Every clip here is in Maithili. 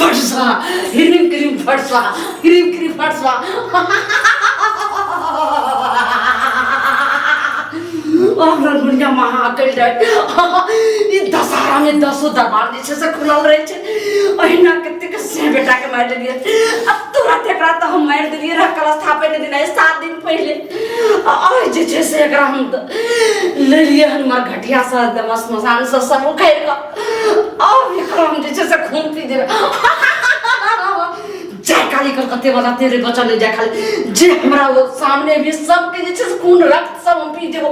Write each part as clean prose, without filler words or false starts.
फटसा ह्रीम क्रीम फटसा ह्रीम क्रीम फटसा हमरा दुनिया महाकल जाय ई दशहरा में दसो दरबार जे छै से खुलल रहै छै अहिना कतेक से बेटा के मारि देलियै अब तुरंत एकरा तऽ हम मारि देलियै रह कलश थापै के दिन 7 दिन पहिले आ जे छै से एकरा हम लेलियै हन हमर घटिया से एकदम श्मशान से सब उखाड़ि कऽ आब एकरा हम जे छै से खून पी देबै जय काली कलकत्ते वाला तेरे बचल नहीं जाय खाली जे हमरा वो सामने भी सबके जे छै से खून रक्त सब हम पी देबो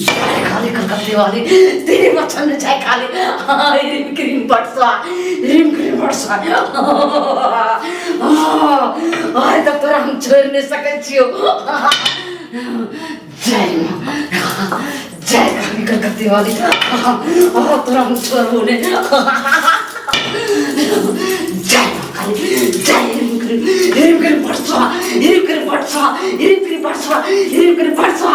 जय काली कलकत्ते वाली तेरे बचन में जय काली ह्रीम क्रीम बरसा ह्रीम क्रीम बरसा आइ तक तोरा हम छोड़ि नहि सकै छियौ जय माँ जय काली कलकत्ते वाली तोरा हम छोड़बो नहि जय माँ काली जय ह्रीम क्रीम ह्रीम क्रीम बरसा ह्रीम क्रीम बरसा ह्रीम क्रीम बरसा ह्रीम क्रीम बरसा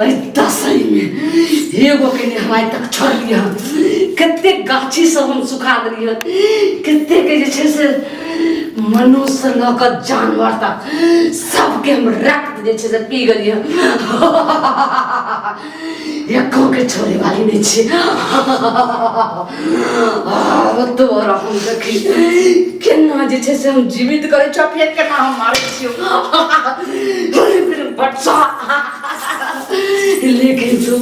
एहि दशैंमे एगोके नहि हम आइ तक छोड़लियै हन कतेक गाछी सब हम सुखा देलियै हन कतेक जे छै से मनुष्य लऽ कऽ जानवर तक सबके हम रक्त जे छै से पी गेलियै एको के छोड़े वाली नहीं छी आब तोरा हम देखी केना जे छै से हम जीवित करै छियौ फेर केना हम मारै छियौ बच्चा लेकिन तू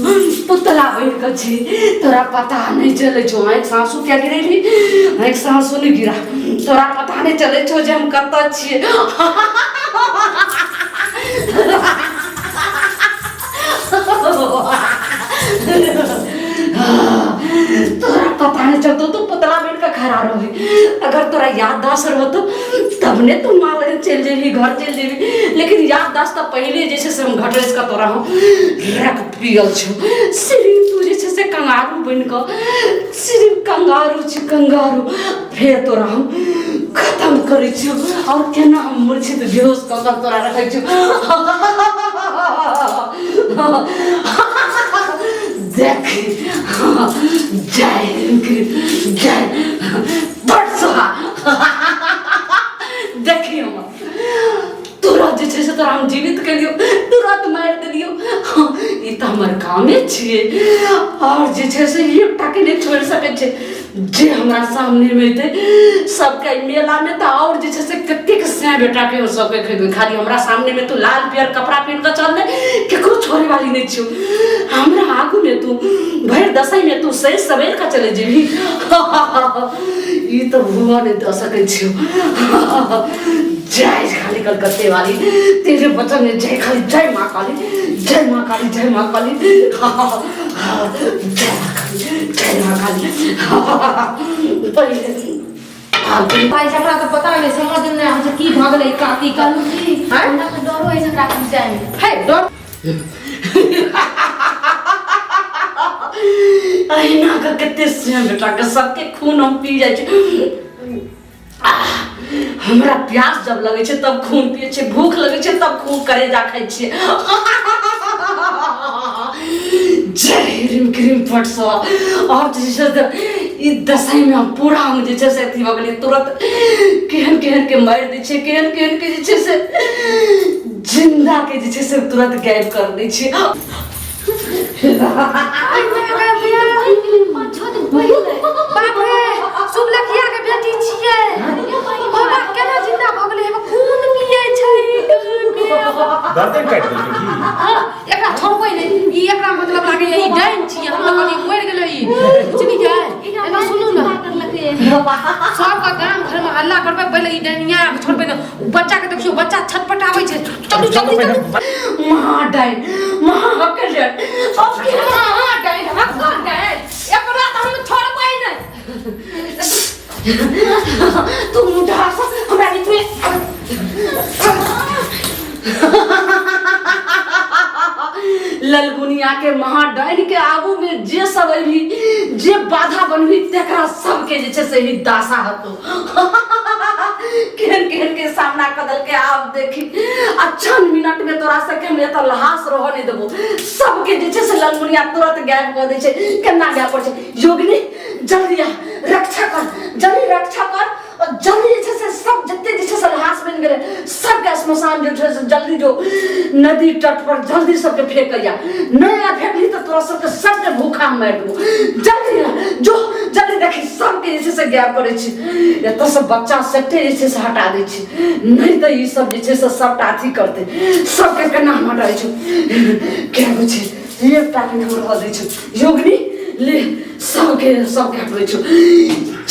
पुतला बनि कऽ छी तोरा पता नहि चलै छौ आँखि सासु किया गिरेली आँखि सासु नहि गिरा तोरा पता नहि चलै छौ जे हम कतऽ छियै तोरा पता नहीं चलतो तू पुतला बन के खड़ा रही अगर तोरा याददाश्त रहतो तब ने तू माँ लग चल जेबी घर चल जेबी लेकिन याददाश्त तो पहले जे छै से हम घटैस के तोरा हम रक्त पियल छौ सिर्फ तू जे छै से कंगारू बनि कऽ सिर्फ कंगारू छी कंगारू फेर तोरा हम खत्म करै छियौ और केना हम मूर्छित बेहोश कऽ कऽ तोरा रखै छियौ देख जय जय बड़ सोहा देखी हमर तोरा जे छै से तोरा हम जीवित केलियौ तुरंत मारि देलियौ ई तऽ हमर कामे छियै और जे छै से एकटा के नहि छोड़ि सकै छै जे हमरा सामने मे एतै सबके एहि मेला मे तऽ और जे छै से कतेक सै बेटा के सबके खेबै खाली हमरा सामने मे तू लाल पियर कपड़ा पहिन कऽ चल केकरो छोड़े वाली नहि छियौ हमरा आगू मे तू भरि दसै मे तू सहि सवैर कऽ चले जेबही ई तऽ हुआ नहि दऽ सकै छियौ जय खाली कलकत्ते वाली तेरे बचन में जय खाली जय माँ काली जय माँ काली जय माँ काली जय माँ काली जय माँ काली पहिले भाई हमरा तऽ पता नहि समझ नहि आबै छै की भऽ गेलै काकी कहलहुँ की आँय? हमरा तऽ डरो होइ छै एकरा जायमे है डर अहिना के कते से बेटा के सबके खून हम पी जाइ छी हमरा प्यास जब लगै छै तब खून पियै छियै भूख लगै छै तब खून करेजा खाइ छियै जय ह्रीम क्रीम पट सँ आब जे छै से ई दशैंमे हम पूरा हम जे छै से अथी भऽ गेलियै तुरंत केहन केहन के मारि दै छियै केहन केहन के जे छै से जिंदा के जे छै से तुरंत गायब कर दै छियै बाप रे शुभलखिया के बेटी छियै बाबा केना जिंदा भऽ गेलै हेबे खून पियै छै गर्दन काटि देलकै की हाँ, एकरा छोड़बै नहि ई एकरा मतलब लागैया ई डाइन छियै हम तऽ कहलियै मरि गेलै ई बुझलियै एना सुनू ने सबके गाम घरमे हल्ला करबै पहिले ई डाइनिया के छोड़बै ने ओ बच्चा के देखियौ बच्चा छटपटाबै छै चलू जल्दी चलू महाडाइन महाकल्याण महाडाइन हक्कर डाइन एकरा तऽ हम छोड़बै नहि तू मुंह ढास हमरा बीच में ललगुनिया के महाडाइन के आगू में जे सब अभी जे बाधा बनबी तकरा सबके जे छै से ही दासा हतो केहन केहन के सामना कऽ देलकै। आब देखी आ चंद मिनट में तोरा सबके हम एतऽ लहास रहऽ नहि देबो। सबके जे छै से ललमुनिया तुरंत गायब कऽ दै छै। केना गायब करै छै? योगिनी जल्दी आ, रक्षा कर, जल्दी रक्षा कर और जल्दी जे छै से सब जते जे छै से लहास बनि गेलै सबके श्मशान जे छै से जल्दी जो नदी तट पर जल्दी सबके फेंकैया। नहि आ फेंकली तऽ तोरा सबके सबके भूखा मारि देबो। जल्दी आ, जो जल्दी देखी सबके जे छै से गायब करै छी। एतऽ से बच्चा सबके जे छै से हटा दै छी, नहि तऽ ई सब जे छै से सबटा अथी करतै। सबके केना हम हटाबै छी? क्या गो छै एकटा के हम रहऽ दै छी। योगिनी ले सबके सबके हटबै छौ।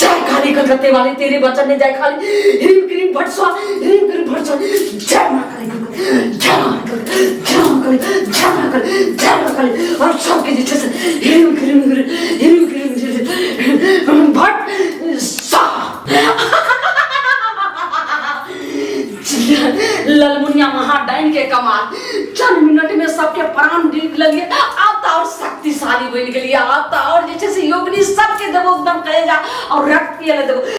जय काली कलकत्ते वाली, तेरे बचन ने जाय खाली। ह्रीम क्रीम भट स्वा, ह्रीम क्रीम भट स्वा। जय माँ काली कलकत्ते, जय माँ काली, जय माँ काली, जय माँ काली, जय माँ काली। और सबके जे छै से ह्रीम क्रीम ह्रीम क्रीम भट सा। ललमुनिया महाडाइन के कमाल, चंद मिनट में सबके प्राण निकललिए। आब तऽ और शक्तिशाली बनि गेलिए। आब तऽ और जे छै से योगिनी सबके देबो एकदम कलेजा और रक्त पिए लए देबो।